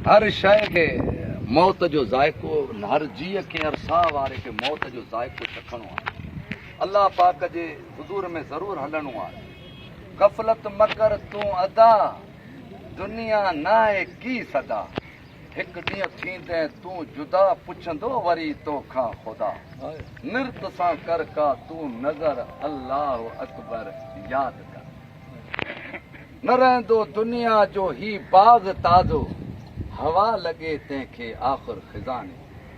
هر شيء کي موت جو ذائقو، هر جيء کي، هر ساهه واري کي موت جو ذائقو چکڻو آهي. الله پاڪ جي حضور ۾ ضرور هلڻو آهي. غفلت مه ڪر تون ادا، دنيا ناهي ڪي سدا. هڪ ڏينهن ٿيندين تون جدا، پڇندو وري توکان خدا. نرت سان ڪر ڪا تون نظر، الله اڪبر ياد ڪر. نه رهندو دنيا جو هي باغ تازو، هوا لڳي تنهن کي آخر خزاني.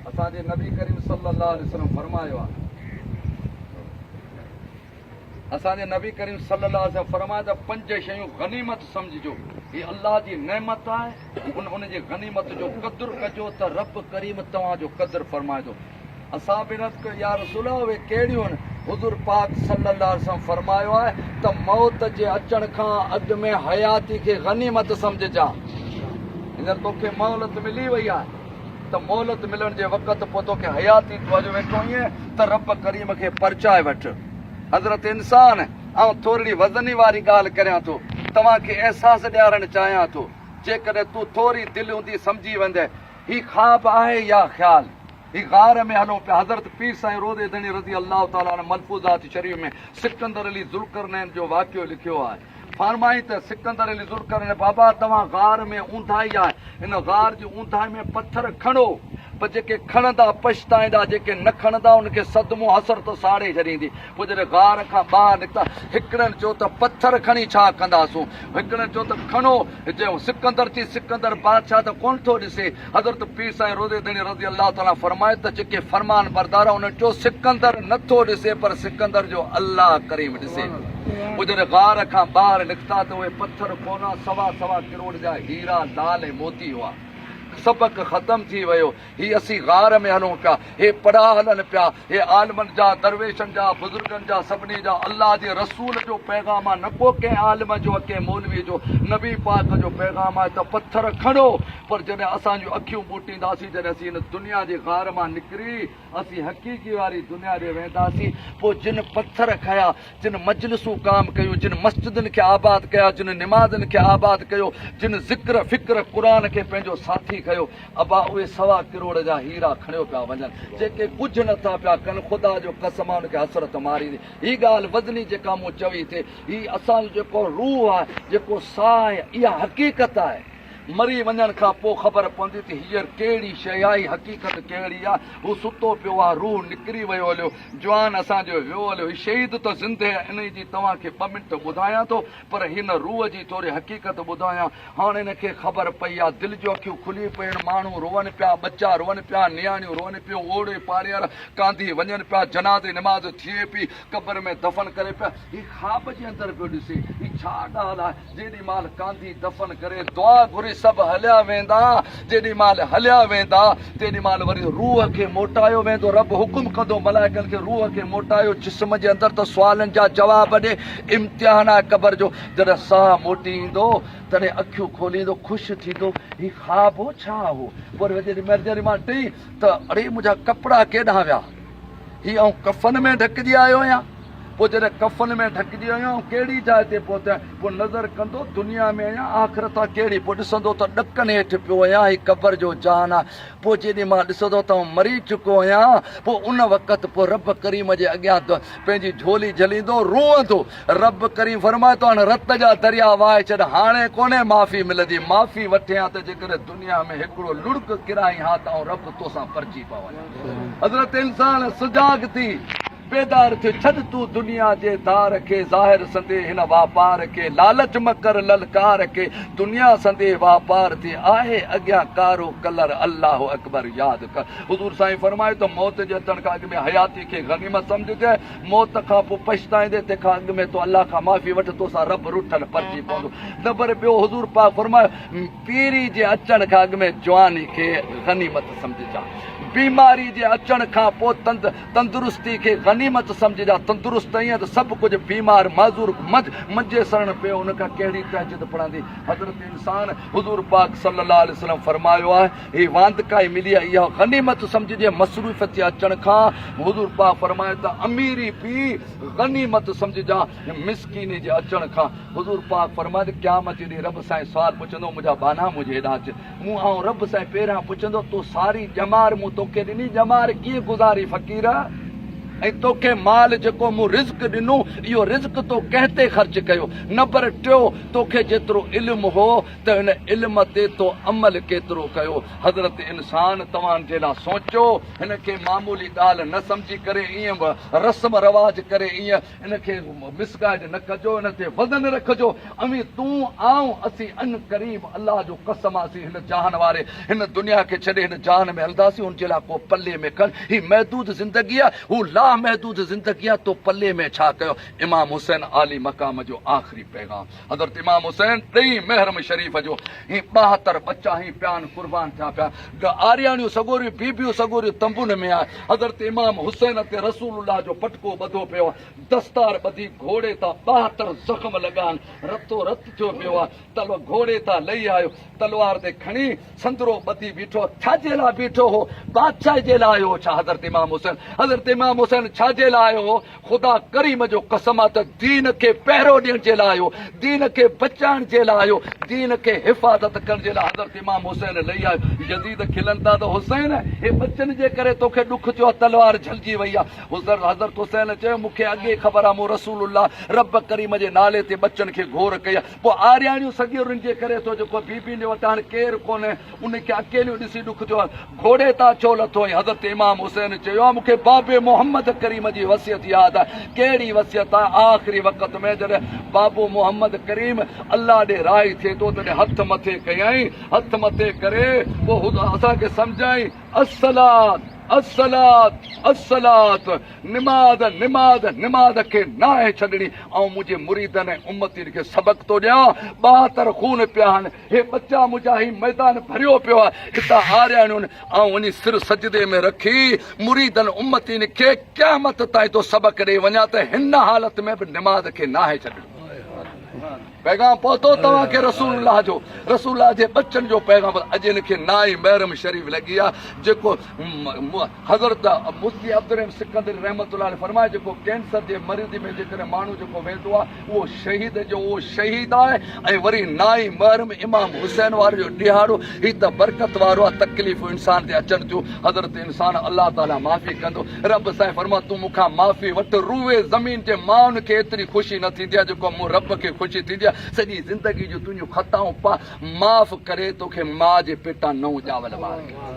اسان جي نبي ڪريم صلي الله عليه وسلم فرمايو آهي. اسان جي نبي ڪريم صلي الله عليه وسلم فرمايو ته پنج شيون غنيمت سمجهجو، هي الله جي نعمت آهي، ان ان جي غنيمت جو قدر ڪجو ته رب ڪريم توهان جو قدر فرمائيندو. اصحابين عرض ڪيو، يا رسول الله اهي ڪهڙيون آهن؟ حضور پاڪ صلي الله عليه وسلم فرمايو آهي ته موت جي اچڻ کان اڳ ۾ حياتي کي غنيمت سمجهجان. هينئر توکي مهلت ملي وئي آهي ته مهلت ملڻ جي وقت پوء توکي حياتي تون اڄ ويٺو آهين ته رب ڪريم کي پرچائي وٺ. حضرت انسان! آئون ٿورڙي وزني واري ڳالهه ڪريان ٿو، توهان کي احساس ڏيارڻ چاهيان ٿو. جيڪڏهن تون ٿوري دل هوندي سمجهي ويندين، هي خواب آهي يا خيال؟ هي غار ۾ هلون پيا. حضرت پير سائين روضي ڌڻي رضي الله تعالٰي عنه ملفوظات شريف ۾ سڪندر علي ذوالقرنين جو واقعو لکيو آهي. فرمائين ته سڪندر علي ذوالقرنين بابا توهان غار ۾ اونداهي آهي، هن غار جي اونداهي ۾ پٿر کڻو، پر جيڪي کڻندا پڇتائيندا، جيڪي نه کڻندا انهن کي صدمو حسرت ساڙي ڇڏيندي. پوء جڏهن غار کان ٻاهر نڪتا، هڪڙن چيو ته پٿر کڻي ڇا ڪنداسون؟ هڪڙن چيو ته کڻو، چيو سڪندر چي سڪندر بادشاهه ته ڪونه ٿو ڏسي. حضرت پير سائين روضي ڌڻي رضي الله تعالٰي عنه فرمايو ته جيڪي فرمان بردار انهن چيو سڪندر نه ٿو ڏسي پر سڪندر جو الله ڪريم ڏسي. پوء جڏهن غار کان ٻاهر نڪتا ته اهي پٿر ڪونا سوا سوا ڪروڙ جا هيرا، لعل ۽ موتي هئا. سبق ختم ٿي ويو. هي اسين غار ۾ هلون پيا، هي پڙها هلن پيا، هي عالمن جا، درويشن جا، بزرگن جا، سڀني جا، الله جي رسول جو پيغام آ، نه ڪو ڪنهن عالم جو ڪنهن مولوي جو، نبي پاڪ جو پيغام آهي ته پٿر کڻو، پر جڏهن اسان جون اکيون ٻوٽينداسين، جڏهن اسين هن دنيا جي غار مان نڪري اسين حقيقي واري دنيا ڏي وينداسين، پوء جن پٿر کنيا، جن مجلسون قائم ڪيون، جن مسجدن کي آباد ڪيا، جن نمازن کي آباد ڪيو، جن ذڪر فڪر قرآن کي پنهنجو ساٿي ڪيو، ابا اهي سوا ڪروڙ جا هيرا کڻيو پيا وڃن، جيڪي ڪجهه نه ٿا پيا ڪن، خدا جو قسم آ ان کي حسرت ماريندي. هي ڳالهه وزني جيڪا مون چوي ٿي، هي اسان جو جيڪو روح آهي، جيڪو ساهه آهي، اها حقيقت آهي. مري وڃڻ کان پوء خبر پوندي ته هينئر ڪهڙي شيء آهي، حقيقت ڪهڙي آهي. هو ستو پيو آهي، روح نڪري ويو هليو، جوان اسان جو ويو هليو، هي شهيد ته زندهه آهي، انهي جي توهان کي ٻه منٽ ٻڌايان ٿو، پر هن روح جي ٿوري حقيقت ٻڌايان. هاڻ هن کي خبر پئي آ، دل جون اکيون کلي پيون، ماڻهو روئن پيا، ٻچا روئن پيا، نياڻيون روئن پيون، اوڙي پاڙي وارا ڪانڌي وڃن پيا، جنازي نماز ٿئي پئي، قبر ۾ دفن ڪري پيا، هي خواب جي اندر پيو ڏسي، هي ڇا ڳالهه آهي، جيڏي مهل ڪانڌي دفن ڪري دعا گهري سڀ هليا ويندا، جيڏي مهل هليا ويندا، تيڏي مهل وري روح کي موٽايو ويندو، رب حڪم ڪندو ملائڪن کي روح کي موٽايو جسم جي اندر ته سوالن جا جواب ڏي، امتحان آهي قبر جو، جڏهن ساهه موٽي ايندو تڏهن اکيون کوليندو خوش ٿيندو هي خواب هو ڇا هو؟ پوء وري جڏهن مرجري مان ٽهي ته اڙي منهنجا ڪپڙا ڪيڏانهن ويا؟ هي آئون ڪفن ۾ ڍڪجي آيو آهيان. پوء جڏهن ڪفن ۾ ڍڪجي آيو آئون ڪهڙي جاء تي پهتو آهيان؟ پوء نظر ڪندو دنيا ۾ آهيان آخرت آ ڪهڙي؟ پوء ڏسندو ته ڏڪن هيٺ پيو آهيان هي قبر جو جهان آ. پوء جيڏي مهل ڏسندو ته آئون مري چڪو آهيان پوء ان وقت پوء رب ڪريم جي اڳيان پنهنجي جهولي جهليندو روئندو. رب ڪريم فرمائي ٿو هاڻ رت جا درياء وهائي ڇڏ، هاڻي ڪونهي معافي ملندي، معافي وٺين ها ته جيڪڏهن دنيا ۾ هڪڙو لڙڪ ڪرائين ها ته آئون رب توسان پرچي پوان ها. حضرت انسان سجاڳ ٿي بيدار ٿيو، ڇڏ تون دنيا جي دار کي، ظاهر سندي هن واپار کي، لالچ م ڪر للڪار کي، دنيا سندي واپار ٿي، آهي اڳيان ڪارو ڪلر، الله اڪبر ياد ڪر. حضور سائين فرمايو ته موت جي اچڻ کان اڳ ۾ حياتي کي غنيمت سمجهجانء، موت کان پوء پڇتائيندين، تنهن کان اڳ ۾ تون الله کان معافي وٺ، توسان رب رٺل پرچي پوندو. نمبر ٻيو حضور پاڪ فرمايو، پيري جي اچڻ کان اڳ ۾ جواني کي غنيمت سمجهجان. بيماري جي اچڻ کان پوء تندرستي کي غنيمت. غنيمت سمجهجان، تندرست آهين ته سڀ ڪجهه، بيمار معذور منجهي سڙڻ پيو، ان کان ڪهڙي تهجد پڙهندي؟ حضرت انسان حضور پاڪ صلي الله عليه وسلم فرمايو آهي، هي واندڪائي ملي آهي، اها غنيمت سمجهجي، مصروفيت جي اچڻ کان حضور پاڪ فرمايو ته اميري به غنيمت سمجهجان، مسڪيني جي اچڻ کان حضور پاڪ فرمايو ته قيامت جي ڏينهن رب سائين سوال پڇندو، منهنجا ٻانها منهنجي هيڏانهن اچ. مون آئون رب سائين پهريان پڇندو تو ساري ڄمار مون توکي ڏني ڄمار ڪيئن گذاري فقير ۽ توکي مال جيڪو مون رزق ڏنو اهو رزق تو ڪنهن تي خرچ ڪيو نمبر ٽيو توکي جيترو علم هو ته ان علم تي تو عمل ڪيترو ڪيو حضرت انسان توهان جي لا سوچو هن کي معمولي ڳالهه نه سمجهي ڪري ائين رسم رواج ڪري ائين ان کي مس گائيڊ نه ڪجو، ان تي وزن رکجو. اوهين، تون، آئون، اسين عنقريب الله جو قسم آ اسين هن جهان واري هن دنيا کي ڇڏي هن جهان ۾ هلنداسين ان جي لاء ڪو پلي ۾ کڻ هي محدود زندگي آ هو لامحدود زندگي آ تو پلي ۾ ڇا ڪيو؟ امام حسين عالي مقام جو آخري پيغام حضرت امام حسين ڏهين محرم شريف جو هي 72 ٻچا هي پيان قربان ٿيا پيا آرياڻيون سڳوريون بيبيون سڳوريون تنبن ۾ آ حضرت امام حسين تي رسول الله جو پٽڪو ٻڌو پيو آ، دستار ٻڌي گهوڙي تان 72 زخم لڳا آهن، رتو رت ٿيو پيو آ، تلو گهوڙي تان لهي آيو، تلوار تي کڻي سندرو ٻڌي بيٺو آ، ڇا جي لاء بيٺو هو؟ بادشاهي جي لاء آيو هو ڇا حضرت امام حسين؟ حضرت امام حسين ڇا جي لاء آيو هو؟ خدا ڪريم جو قسم آ ته دين کي پهرو ڏيڻ جي لاء آيو، دين کي بچائڻ جي لاء آيو، دين کي حفاظت ڪرڻ جي لاء حضرت امام حسين لهي آيو. يزيد کلن ٿا ته حسين هي ٻچن جي ڪري توکي ڏک ٿيو آ، تلوار جهلجي وئي آ. حضرت حسين چيو مون کي اڳي خبر آ مون رسول الله رب ڪريم جي نالي تي ٻچن کي گهور ڪئي آ. پوء آرياڻيون سڳيرين جي ڪري ٿو جيڪو بيبين وٽ هاڻ ڪير ڪونهي. ان کي اڪيليون ڏسي ڏک ٿيو. گهوڙي تان ڇو لٿو آهين؟ حضرت امام حسين چيو آ مون کي بابي محمد ڪريم جي وصيت ياد آهي. ڪهڙي وصيت آهي؟ آخري وقت ۾ جڏهن بابو محمد ڪريم الله ڏي راهي ٿئي ٿو تڏهن هٿ مٿي ڪيائين. هٿ مٿي ڪري پوء اسان کي سمجهايائين، الصلوة الصلوة الصلوة نماز نماز نماز کي ناهي ڇڏڻي. آئون منهنجي مريدن ۽ امتين کي سبق ٿو ڏيان. 72 خون پيا آهن. هي ٻچا منهنجا هي ميدان ڀريو پيو آهي هتان آرياڻيون آئون وڃي سر سجدي ۾ رکي مريدن امتين کي قيامت تائين ٿو سبق ڏئي وڃان ته هن حالت ۾ به نماز کي ناهي ڇڏڻو. پيغام پهتو توهان کي رسول الله جو رسول الله جي ٻچن جو پيغام اڄ هن کي نائين محرم شريف لڳي آهي جيڪو حضرت مفتي عبدالرحيم سڪندري رحمة الله عليه فرمايو جيڪو ڪينسر جي مرض ۾ جيڪڏهن ماڻهو جيڪو ويندو آهي اهو شهيد جو اهو شهيد آهي ۽ وري نائين محرم امام حسين واري جو ڏهاڙو هي ته برڪت وارو آهي تڪليفون انسان تي اچن ٿيون حضرت انسان الله تعالي معافي ڪندو رب سائين فرمايو تون مون کان معافي وٺ روئي زمين جي مائن کي ايتري خوشي نه ٿيندي آهي جيڪو مون رب کي خوشي ٿيندي آهي سڄي زندگي جون تنهنجون خطائون معاف ڪري توکي ماء جي پيٽان نئون ڄاول ٻار ڪيو.